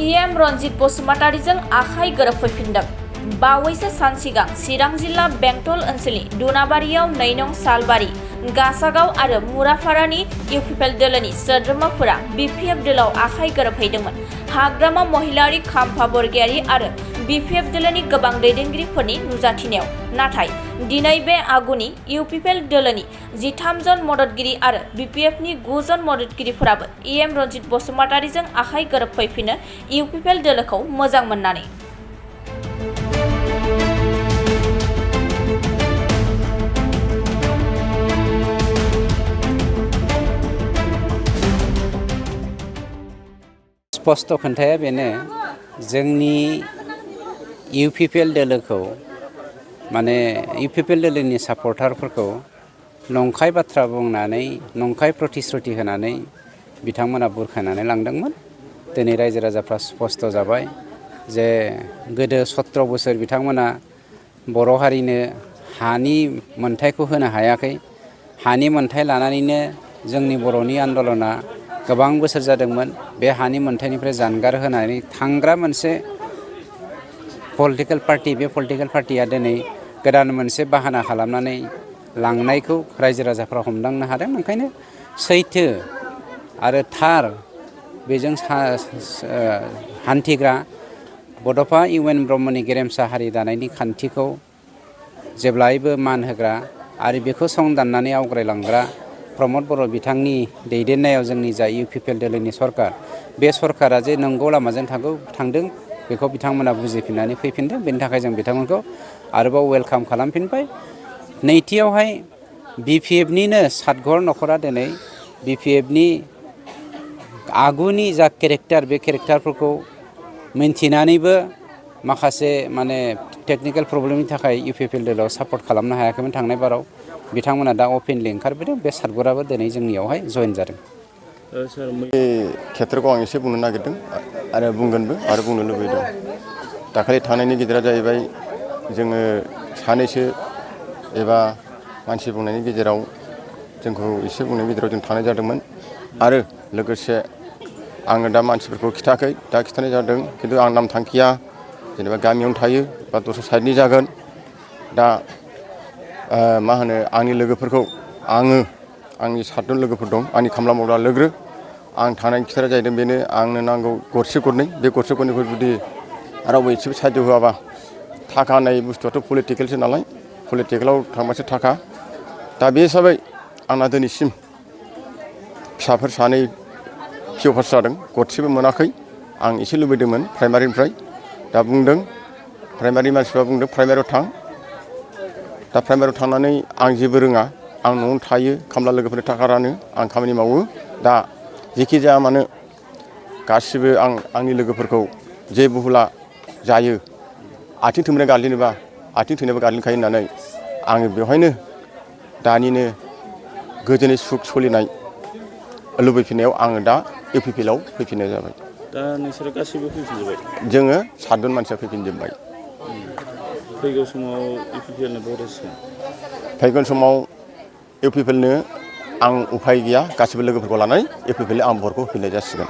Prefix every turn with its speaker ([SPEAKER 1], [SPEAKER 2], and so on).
[SPEAKER 1] Em.रनज बसुमतारीजों आखाइ गोरोबफैफिनदों। बावैसो सान सिगां चिरां जिल्ला बेंटल ओनसोलनि दुनाबारियाव 2 नं सालबारि, गासागाव आरो मुराफारानि इउपिपिएल दोलोनि सोद्रोमाफोरा बिपिएफ दोलोआव आखाइ गोरोबहैदोंमोन। हाग्रामा महिलारि खाम्फा बरगयारी आरो बिपिएफ दोलोनि गोबां दैदेनगिरिफोरनि नुजाथिनायाव। नाथाय दिनै बे आगुनि इउपिपिएल दोलोनि 13 जन मददगिरि आरो बिपिएफनि 9 जन मददगिरिफोराबो Em.रनज बसुमतारीजों आखाइ गोरोबफैफिनो इउपिपिएल दोलोखौ मोजां मोननानै।
[SPEAKER 2] स्पष्ट खोन्थाया बेनो जोंनि इउपिपिएल दोलोखौ माने इउपिपिएल दोलोनि सापर्टारफोरखौ नंखाय बाथ्रा बुंनानै नंखाय प्रतिश्रुति होनानै बिथांमोना बुरखायनानै लांदोंमोन। दिनै रायजो राजाफ्रा स्पष्ट जाबाय जे गोदो 17 बोसोर बिथांमोना बर' हारिनो हानि मोनथायखौ होनो हायाखै। हानि मोनथाय लानानैनो जोंनि बर'नि आन्दलना गोबां बोसोर जादोंमोन। बे हानि मोनथायनिफ्राय जानगार होनानै थांग्रा मोनसे पलिटिकल पार्टी, बे पलिटिकल पार्टीया दिनै गोदान मोनसे बाहाना खालामनानै लांनायखौ रायजो राजाफ्रा हमदांनो हादों। ओंखायनो सैथो आरो थार बेजों हान्थिग्रा बड'फा इउ.एन. ब्रह्मनि गेरेमसा हारि दानायनि खान्थिखौ जेब्लायबो मान होग्रा आरो बेखौ संदाननानै आवग्रायलांग्रा प्रमद बर' बिथांनि दैदेननायाव जोंनि जा इउपिपिएल दोलोनि सरकार, बे सरकारा जे नंगौ लामाजों थांदों बेखौ बिथांमोना बुजिफिननानै फैफिनदों। बेनि थाखाय जों बिथांमोनखौ आरोबाव वेलकाम खालामफिनबाय। नैथियावहाय बिपिएफनिनो सातघर न'खरा दिनै बिपिएफनि आगुनि जा केरेक्टार, बे केरेक्टारफोरखौ मिन्थिनानैबो माखासे माने टेकनिकेल प्रब्लेमनि थाखाय इउपिपिएल दोलोआव सापर्ट खालामनो हायाखैमोन थांनाय बाराव। बिथांमोना दा अपेनलि ओंखारबोदों। बे सातघराबो दिनै जोंनियावहाय जइन जादों।
[SPEAKER 3] बे खेत्रखौ आं एसे बुंनो नागिरदों आरो बुंगोनबो आरो बुंनो लुबैदों। दाखालि थांनायनि गेजेरा जाहैबाय जोङो सानैसो एबा मानसि बुंनायनि गेजेराव जोंखौ एसे बुंनायनि गेजेराव जों थानाय जादोंमोन आरो लोगोसे आङो दा मानसिफोरखौ खिथायाखै, दा खिथानाय जादों खिन्थु आं नाम थांखिया, जेनेबा गामियावनो थायो बा दस्रा साइडनि जागोन। दा मा होनो आंनि लोगोफोरखौ आंनि 7 जन लोगोफोर दं, आंनि खामला मावग्रा लोगो। आं थांनायनि खिथाया जाहैदों बेनो आंनो नांगौ गरसे गरनै। बे गरसे गरनैखौ जुदि रावबो एसेबो साहाय्य होआबा, थाखा होननाय बुस्थुआथ' पलिटिकेलसो नालाय, पलिटिकेलाव थांबासो थाखा। दा बे हिसाबै आंना दिनैसिम फिसाफोर 2 पिअ पास जादों, गरसेबो मोनाखै। आं एसे लुबैदोंमोन प्राइमारिनिफ्राय। दा बुंदों प्राइमारि मानसिफ्रा बुंदों प्राइमारियाव थां। दा प्राइमारियाव थांनानै आं जेबो रोङा, आं न'आवनो थायो, खामला लोगोफोरनि थाखा रानो, आं खामानि मावो। दा जेखि जाया मानो गासिबो आंनि लोगोफोरखौ जे बुहुला जायो, आथिं थोंब्रै गादलिनोबा आथिं थोंनैबो गादलिनखायो होननानै आङो बेवहायनो दानिनो गोजोनै सुख सोलिनाय लुबैफिननायाव आङो दा इउपिपिएलआव फैफिननाय जाबाय।
[SPEAKER 4] दा नोंसोरो गासैबो फैफिनजोब्बाय?
[SPEAKER 3] जोङो 7 जन मानसिया फैफिनजोब्बाय।
[SPEAKER 4] फैगौ समाव इउपिपिएलनो भट होसिगोन?
[SPEAKER 3] फैगोन समाव इउपिपिएलनो आं उफाय गैया, गासिबो लोगोफोरखौ लानानै इउपिपिएलनो आं भटखौ होफिननाय जासिगोन।